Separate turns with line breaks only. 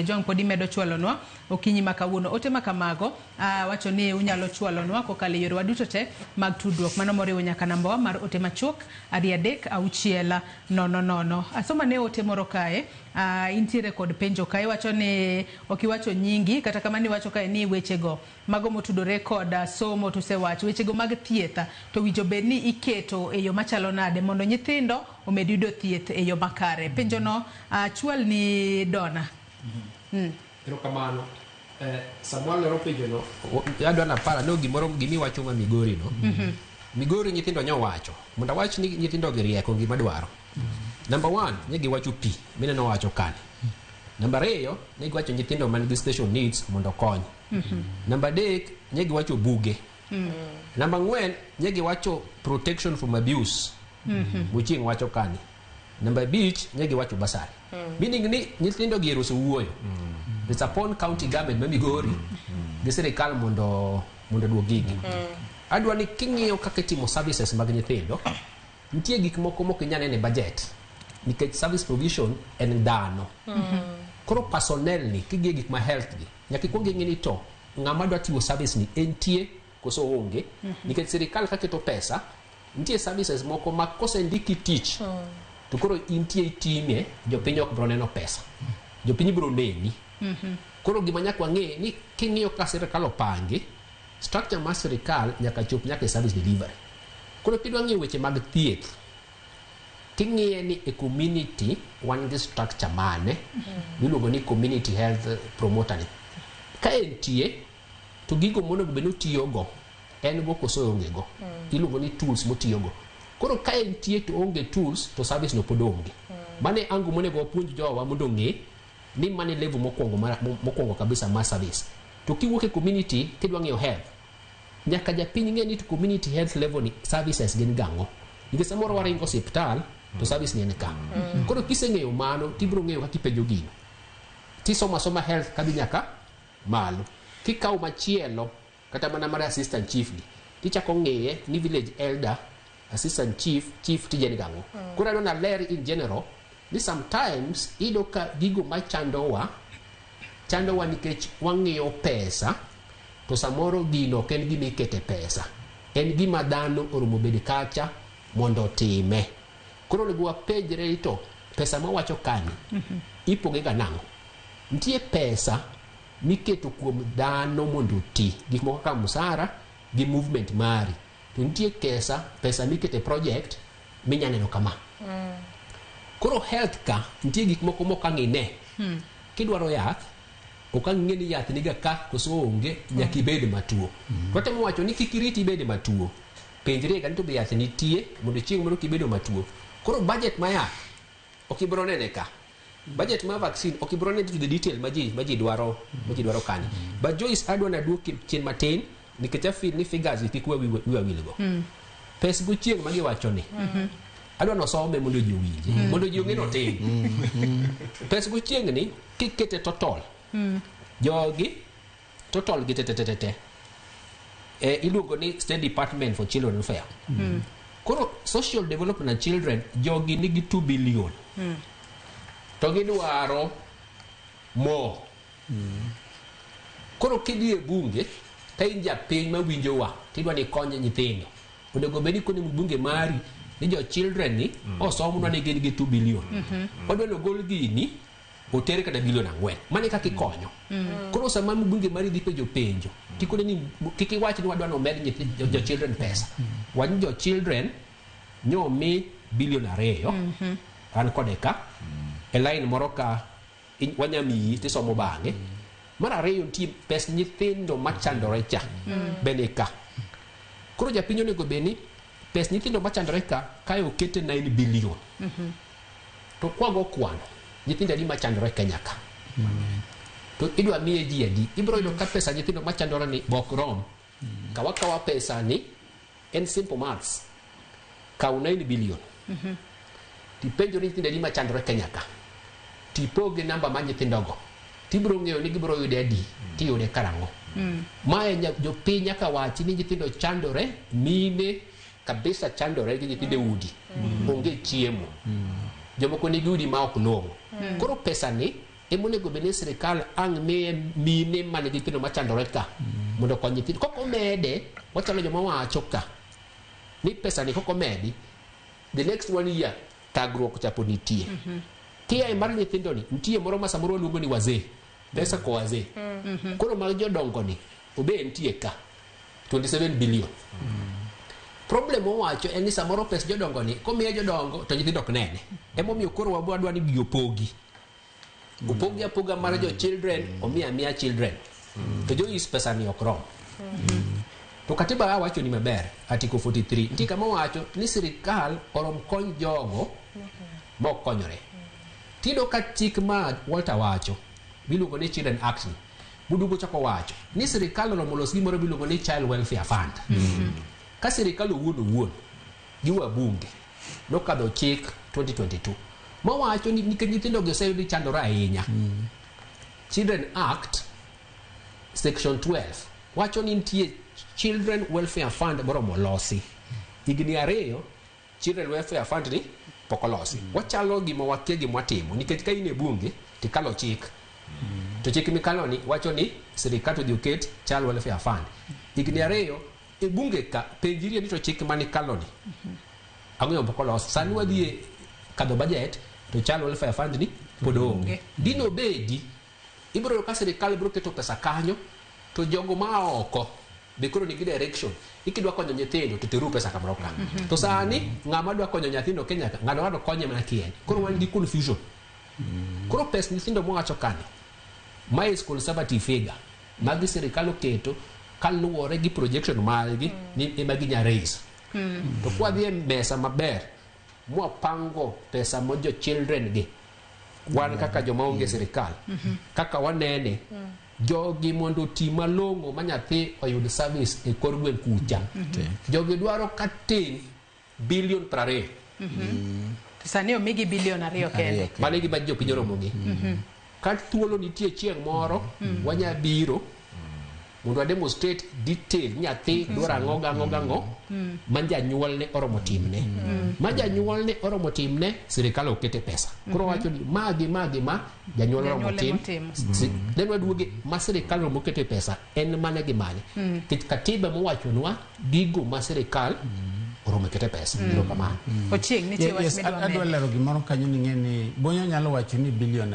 Jong pod imedo chwalonwa okinyi ma kawuono. Ote ma kamago wacho ni unyalo chwalonwa kokalo e yorewa duto te mag tudruok. Mano moriwo nyaka nambawa mar ote machuok 23600. Asoma ne ote moro kae, intiere kod penjo kae, iwacho ni ok iwacho nyingi, kata kamano iwacho kae ni wechego mago motudore kod somo tusewacho, wechego mag thieth to winjo bed ni iketo e yo machalo nade mondo nyithindo omed yudo thieth e yo makare. Penjono chwal ni Donna.
Erokamano. Sama walero penjono, adwa naparo no gimoro gimiwacho ma Migori no. Migori nyithindo nyowacho. Mondo awach ni nyithindo gi rieko gima dwaro. Number 1, ne giwacho pi, mineno wacho kani. Number 2, ne giwacho nyithindo man gi special needs mondo okony. Number 3, ne giwacho buge. Number 4, ne giwacho protection from abuse. Mochieng' wacho kani. Number 5, ne giwacho basari. Meaning ni nyithindo gi osewuoyo. It's upon county government ma Migori gi sirikal mondo oduok gigi. Adwa ni king'iyo kaka itimo services mag nyithindo, nitie gik moko mok inyal neno e budget nikech service provision en dhano. Koro personnel ni king'iyo gik ma health gi, nyaka ikuong ing'i ni to ng'ama dwa chiwo service ni entie koso onge. Nikech sirikal ka keto pesa, nitie services moko ma kosendiki tich to koro intie itime, jopiny ok bro neno pesa, jopiny bro neni. Koro gima nyaka wang'e ni king'iyo ka sirikal opangi, structure mar sirikal nyaka chop nyaka e service delivery. Koro kidwa ng'iyo weche mag thieth, ting'iye ni e community wan gi structure mane miluongo ni community health promoter ni. Ka entie, to gigo monego bed ni otiyogo en go koso onge go. Iluongo ni tools motiyogo. Koro ka entie to onge tools to service no pod onge. Mano e ango monego wapuonj jowa mondo ong'e ni mano e level mokwongo mokwongo kabisa mar service. To kiwuok e community kidwa ng'iyo health, nyaka japiny ng'e ni to community health level ni services gin gang'o. Nikech samoro waringo osiptal to service ni en ka. Koro kiseng'eyo mano tibiro ng'eyo kaka ipenjo gino. Tisomo asoma health kadhi nyaka malo. Kikawo machielo kata mana mar assistant chief gi, tichako ng'iye ni village elder, assistant chief, chief tije ni gang'o. Koro adwa naler in general ni sometimes iyudo ka gigo machandowa chandowa nikech wang'iyo pesa to samoro gino ok en gima ikete pesa, en gima dhano oromo bed kacha mondo otime. Koro onego wapenjre ni to pesa mawacho kani ipoge ga nang'o? Nitie pesa miketo kuom dhano mondo oti, gik moko kaka msara gi movement mari. To nitie pesa mikete project minya neno kama. Koro health ka nitie gik moko mok ang' ine. Kidwaro yath, ok ang' ing'e ni yath niga ka koso onge, nyaka ibed matuo. To watemo wacho ni kik irit ibed matuo. Penjri ga ni to be yath nitie mondo chieng' moro kibedo matuo. Koro budget ma yath ok ibiro nene ka. Budget mar vaccine ok ibiro nene to the detail ma ji dwaro kani. But Joyce, adwa naduoki chien matin nikech a feel ni figures gi kik wiwa wilgo. Pes gochieng' ma giwacho ni adwa nosome mondo ji owinji, mondo ji ong'e notim. Pes gochieng' ni kikete total, jogi total gi te iluongo ni State Department for Children Welfare. Koro social development and children, jogi nigi 2 billion to gidwaro more. Koro kidhi e bunge ka in japiny mawinjowa tidwa ni ikony nyithindo, onego bed ni ikone mbunge mari ni jo children ni osomnwa ni gin gi 2 billion, wadwa ni ogol gini oter kata bilion 4. Mano e kaka ikonyo. Koro sama mbunge mari dhi penjo penjo, tikone ni kik iwach ni wadwa ni omed jo children pesa, wach ni jo children nyomi bilion 2 an kode ka e line moro ka wanya miyi tisomo bang'e. Mar ariyo, nitie pes nyithindo machandore cha bende ka. Koro japiny onego bed ni pes nyithindo machandore ka kae okete 9 billion to kwago kwano nyithindo adi machandore Kenya ka to idwa miye ji adi, ibiro yudo ka pesa nyithindo machandore ni bok rom. Kawa kawa pesa ni en simple maths, kaw 9 billion tipenjo ni nyithindo adi machandore Kenya ka, tipogi namba mar nyithindogo, tibiro ng'eyo ni gibiro yude adi, tiyude karang'o. Mae jopiny nyaka wachi ni nyithindo chandore, mine kabisa chandore gi nyithindo e udi, onge chiemo, jomoko nigi udi ma ok long'o. Koro pesa ni Emonego bed ni sirikal ang' miye mine man gi nyithindo machandore ka mondo okony nyithindo. Kok omede, wachalo joma wacho ka ni pesa ni kok omedi, the next one year thagruok chapo nitie. Kia mar nyithindo ni nitie moro ma samoro waluongo ni wazee. Pesa ko wazee. Koro mag jodongo ni obe nitie ka 27 billion. Problem mowacho en ni samoro pes jodongo ni komiye jodongo to nyithindo ok nene. Emomiyo koro wadwa ni gi opogi. Opogi apoga mar jo children omiya amiya children. To jo is pesa ni ok rom. To katiba wacho ni maber, article 43 nitie kama wacho ni sirikal orom kony jogo mok konyore. Tiyudo ka chik ma Walter wacho miluongo ni Children Act ni budugo chako wacho ni sirikal oromo los gimoro miluongo ni Child Welfare Fund. Ka sirikal owuon owuon gi wabunge nokadho chik 2022 mawacho ni nikech nyithindo gi oseyudi chandore ahinya. Children Act section 12 wacho ni nitie Children Welfare Fund moromo losi. Higni 2 Children Welfare Fund ni pok olosi. Wachalo gima wakia gima watimo nikech ka in e bunge tikalo chik. To chik mikalo ni wacho ni sirikal to odhi oket Child Welfare Fund. Higni 2 e bunge ka penjrie ni to chik manikalo ni ang'o pok olos. Sani wadhi e kadho budget to Child Welfare Fund ni pod onge. Dino bedi ibiro yudo ka sirikal biro keto pesa kanyo to jogo ma oko be koro nigi direction. Ikidwa konyo nyithindo to teru pesa kamoro ka. To sani ng'ama dwa konyo nyathino Kenya ka ng'ato ng'ato konye mana kien. Koro wan gi confusion. Koro pes nyithindo mwawacho kani mae is conservative figure magi sirikal oketo kaluwore gi projection margi ni ema ginya raise. To kwadhi e mesa maber mwapango pesa mo jo children gi wan kaka joma onge sirikal kaka wanene jogi mondo oti malong'o ma nyathi oyud service e kor gweng' kucha. Jogi dwaro katin bilion 20.
To sani omigi bilion 2 kende.
Mano e gima jopiny oromogi. Ka thuolo nitie chieng' moro wanya biro mondo wa demonstrate detail nyathi dwaro ang'o gang'o gang'o ma janyuolne oromo timne. Ma janyuolne oromo timne sirikal ok kete pesa. Koro wacho ni ma gi ma gi ma janyuol oromo tim. Then waduoge ma sirikal oromo kete pesa en mane gi mane. Nikech katiba mowachonwa gigo ma sirikal oromo kete pesa. Erokamano.
Ochieng' nitie wach midwa
Adwa
medo.
lero gimoro kanyo ni ng'e ni Bonyo nyalo wacho ni bilion